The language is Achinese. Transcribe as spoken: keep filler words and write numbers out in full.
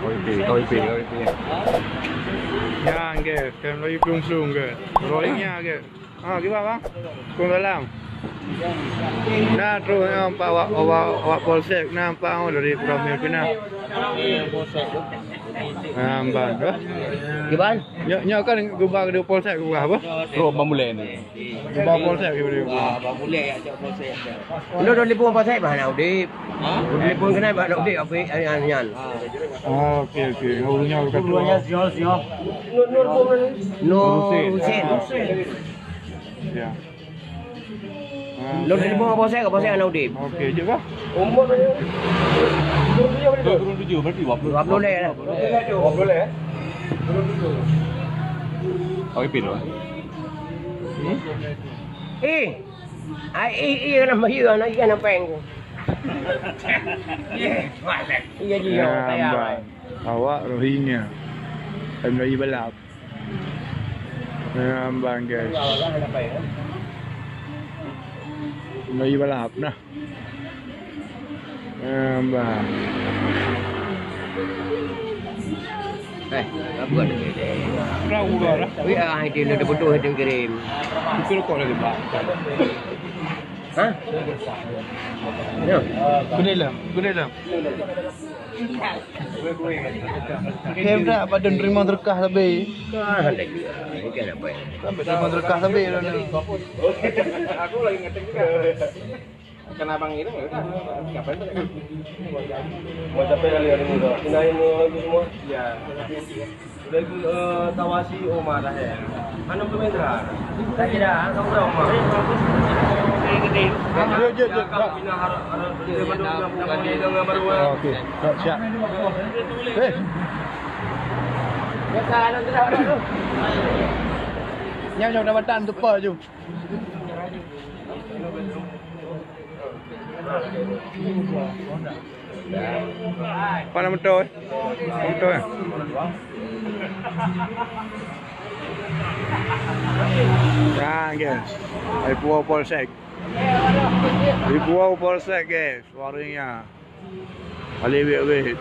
K W P, K W P, K W P. Nyan ke, tem lagi pelungsu ke. Rohingya ke. Ha, kiban, bang? Waalaikumsalam. Na troh nyan bak, bak, bak, bak polsek, na bak, oh, dari Koramil pih na. Ha, bang, tu. Kiban? Nyoe, nyoe kan geuba di polsek geuba apa? Troh bak mulai ni. Geuba polsek geuba. Ah, bak mulai ya, cok polsek. Lu dah libur polsek bah nak udip. Ha? Libur kena bah nak udip apa nyan. Ah, okey, okey. Oh, nyoe kata. Nur, Nur Husin. Nur Husin. Ya. Ah. Lôn telepon ngon bos saya, bos saya hana udép. Okey, jeuet kah? Umur dia dua puluh tujuh, berarti dua puluh. Dua puluh lé lah. Dua puluh lé, eh? Okey, pin, Pak. Hmm? Eh! Ai, eh, eh, anak mahir, anak ikan, anak peng ku. Iya, iya, ya, saya. Abang. Awak Rohingya. Hai Melayu balap. Nyan bang, guys. Melayu balap nah. Nyan bang. Eh, apa ada? Tahu lah. Wih, ah, itu dah betul itu kirim. Itu kok lagi, Pak? Hah? Ya. Guna lah, guna lah. Khem dah, padahal terima sedekah sabe. Ah, ada juga. Ini kan apa ya? Sampai terima sedekah sabe lah ni. Aku lagi ngetik juga. Karena abang ini, ya udah. Ngapain tuh? Mau capek kali hari ini, Bang? Pindahin, eh, itu semua? Iya. Udah ikut, eh, tawasi Omar dah, ya? Mana pun Indra? Tak kira, kamu berapa, Omar? Jom, jom, jom. Pindah harus, harus, dia baru, dia baru, dia baru. Okey, siap, siap. Eh. Biasa, anu, tu dah, dah, tu. Nyam, nyam, dah batang, tu pa, jom. Mana motor, eh? Motor, eh? Nah, guys. Dari Puwau Polsek. Dari Puwau Polsek, guys. Warungnya. Paling wet-wet.